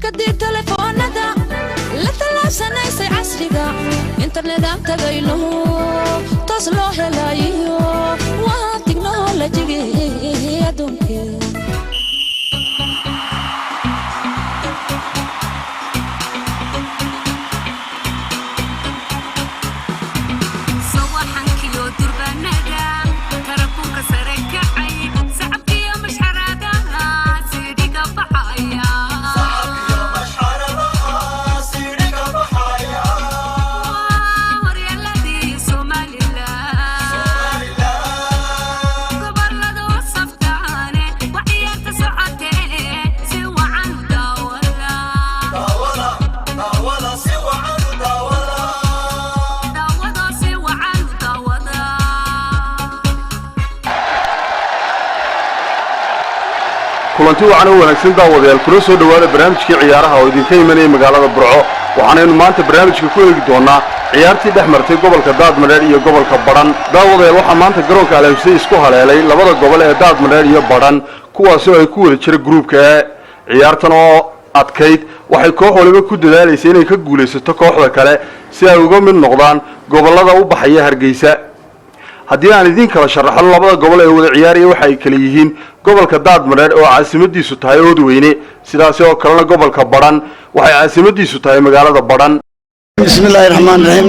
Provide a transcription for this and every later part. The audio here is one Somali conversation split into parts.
Shirkadii telefoonada la tallaabsanaysay casriga, internet aan tagayno, toos loo helayo, waa tiknolojigii adduunkee. Sawaxankiyo durbaanada, tarabuunka sare kacay, sacabkiyo mashxaradaha siidhiga baxaya. Waa horyaladii Somaliland, goboladu saftaane wax ciyaarta socotee si wacan u daawada, daawado si wacan u daawada. Kulanti wacan oo wanaagsan, daawadayaal. Kuna soo dhowaada barnaamijkii ciyaaraha oo idinka imanaya magaalada Burco. Waxaanaynu maanta barnaamijka ku eegi doonnaa ciyaartii dhex martay gobolka Daadmadheer iyo gobolka Badhan. Daawadayaal, waxaa maanta garoonka Alamsey isku haleelay labada gobol ee Daadmadheer iyo Badhan, kuwaasoo ay ku wada jira gruubka E. Ciyaartan oo adkayd waxay koox waliba ku dadaalaysay inay ka guulaysato kooxda kale si ay uga mid noqdaan gobollada u baxaya Hargeysa. Haddii aan idiin kala sharaxo labada gobol ee wada ciyaaraya, waxa ay kala yihiin gobolka Daadmadheer oo caasimadiisu tahay Oodweyne, sidaasi oo kalena gobolka Badhan waxay caasimadiisu tahay magaalada Badhan. بسم الله الرحمن الرحيم،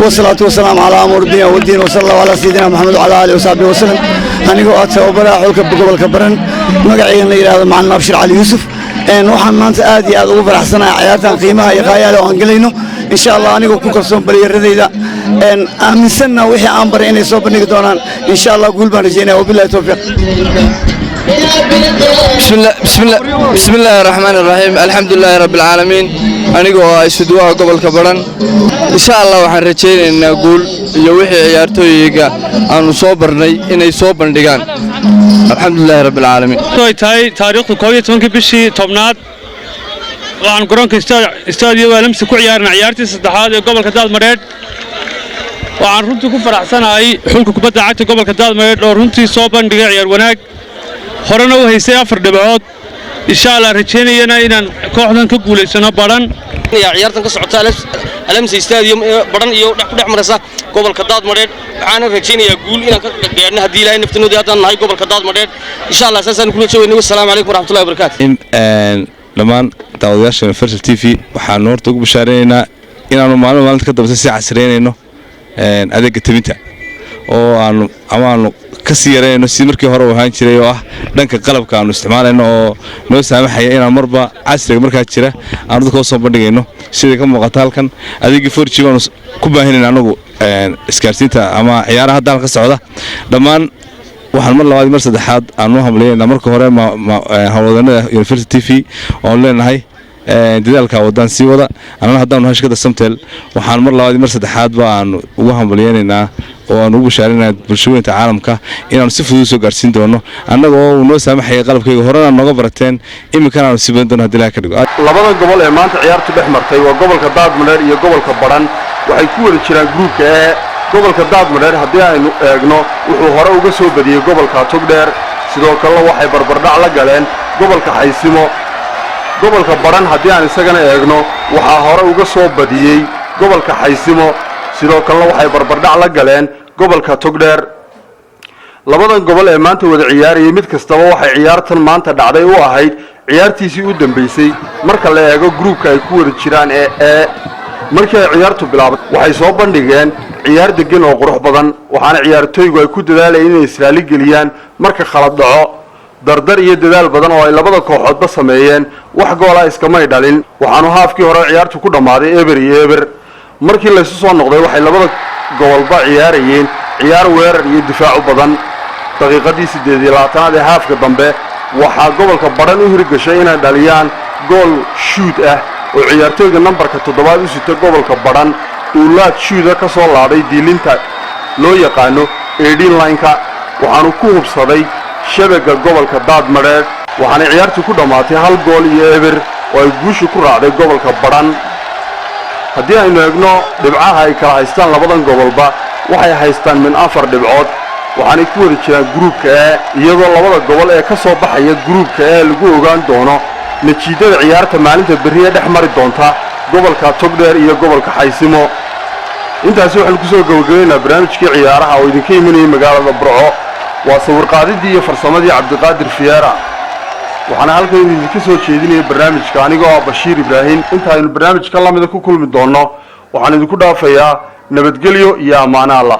والصلاة والسلام على أمور الدين والدين، وصلى الله على سيدنا محمد وعلى آله وصحبه وسلم. Anigoo ah tababaraha xulka gobolka Baran, magacaygan la yidhaahdo Macalin Abshir Cali Yuusuf, waxaan maanta aad iyo aad ugu faraxsanahay ciyaartan qiimaha iyo qaayaale oo aan gelayno, insha Allah, anigoo ku kalsoon baliyaradayda, aaminsanna wixii aan baray inay soo bandhigi doonaan. Insha Allah guul baan rajeynaya. Wabillahi towfiiq. بسم الله، بسم الله، بسم الله الرحمن الرحيم، الحمد لله رب العالمين. Aniga oo ah isuduwaha gobolka Baran, insha Allah waxaan rajaynaynaa guul iyo wixii ciyaartooyga aanu soo barnay inay soo bandhigaan. Alxamdulilaahi rabbi alcaalamiin. Ay tahay taariikhdu 11-kii bishii 10aad, waxaan garoonka Stadio Alamsi ku ciyaarnay ciyaartii saddexaad ee gobolka Daadmadheedh. Waxaan runtii ku faraxsanahay xulka kubadda cagta gobolka Daadmadheedh oo runtii soo bandhigay ciyaar wanaag, horena u haystay afar dhibcood, insha Allah rajaynayana inaan kooxdan ka guulaysano Badhan. Ciyaartan ka socota Alamsi Stadium ee Badhan iyo ku dhex maraysa gobolka Daadmadheedh, waxaana rajaynayaa guul inaan ka gaadhno haddii Ilaahay naftanoodii haddaan nahay gobolka Daadmadheedh. Insha Allah saasaan kula joogayna. Wassalaamu calaykum waraxmatullahi wabarakaatu. Dhammaan daawadayaasha Universal TV waxaanu horta ugu bashaaraynaynaa inaanu maalin maalinta ka dambeysa sii casriyeynayno adeegga tebinta oo aanu ama aanu ka sii yaraynayno sidii markii hore u ahaan jiray, oo ah dhanka qalabka aanu isticmaalayno oo noo saamaxaya inaan marba casriga markaa jira aanu dadka u soo bandhigayno. Sida ka muuqata halkan, adeeggii 4G baanu ku baahinayna anagu isgaarsiinta ama ciyaaraha hadda halka socda. Dhammaan waxaan mar labaad, mar saddexaad aan u hambalyeynaa marka hore howlwadeennada Universal TV oonu leenahay dadaalka wadaan sii wada. Annana haddaanu nahay shirkadda Samtel, waxaan mar labaad, mar saddexaad ba aanu ugu hambalyeynaynaa oo aan ugu bashaarinaynaa bulshooyinka caalamka inaanu si fudud soo gaarsiin doono, annaga oo uu noo saamaxaya qalabkayga horena nooga barateen, iminkana aanu sii badan doono haddii Ilaha ka dhigo. Labada gobol ee maanta ciyaartu dhex martay waa gobolka Daadmadheer iyo gobolka Badhan. Waxay ku wada jiraan gruubka E. Gobolka Daadmadheer haddii aynu eegno, wuxuu hore uga soo badiyey gobolka Togdheer, sidoo kalena waxay barbardhac la galeen gobolka Xaysimo. Gobolka Badhan haddii aan isagana eegno, waxaa hore uga soo badiyey gobolka Xaysimo, sidoo kalena waxay barbardhac la galeen gobolka Togdheer. Labadan gobol ee maanta wada ciyaarayay, mid kastaba waxay ciyaartan maanta dhacday u ahayd ciyaartiisii u dambaysay marka la eego gruubka ay ku wada jiraan ee E. Markii ay ciyaartu bilaabatay, waxay soo bandhigeen ciyaar deggan oo qurux badan, waxaana ciyaartooygu ay ku dadaalayeen inay israali geliyaan marka khalad dhaco. Dardar iyo dadaal badan oo ay labada kooxoodba sameeyeen, wax goola iskamay dhalin. Waxaanu haafkii hore ciyaartu ku dhammaaday 0-0. Markii laysu soo noqday, waxay labada gobolba ciyaarayeen ciyaar weerar iyo difaacu badan. Daqiiqadii 28aad ee haafka dambe, waxaa gobolka Badhan u hirgashay inay dhaliyaan gool shuud ah oo ciyaartooyga nambarka 7aad u sita gobolka Badhan uu laad shuuda ka soo laaday diilinta loo yaqaano 18 line-ka, waxaanu ku hubsaday shabagga gobolka Daadmadheedh. Waxaanay ciyaartii ku dhammaatay 1 gool iyo 0 oo ay guusha ku raacday gobolka Badhan. Haddii aynu eegno dhibcaha ay kala haystaan labadan gobolba, waxay haystaan min afar dhibcood, waxaanay ku wada jiraan gruubka E, iyadoo labada gobol ee ka soo baxaya gruubka E lagu ogaan doono Natiijada ciyaarta maalinta berriye dhex mari doonta gobolka Togdheer iyo gobolka Xaysimo. Intaasi waxaanu kusoo gabagabaynaa barnaamijkii ciyaaraha oo idinka imanayay magaalada Burco. Waa sawirqaadidii iyo farsamadii Cabdiqaadir Fiyeera, waxaana halkan idinka soo jeedinaya barnaamijka anigoo ah Bashiir Ibraahim. Inta aynu barnaamijka lamida ku kulmi doonno, waxaan idinku dhaafayaa nabadgelyo iyo ammaano Alla.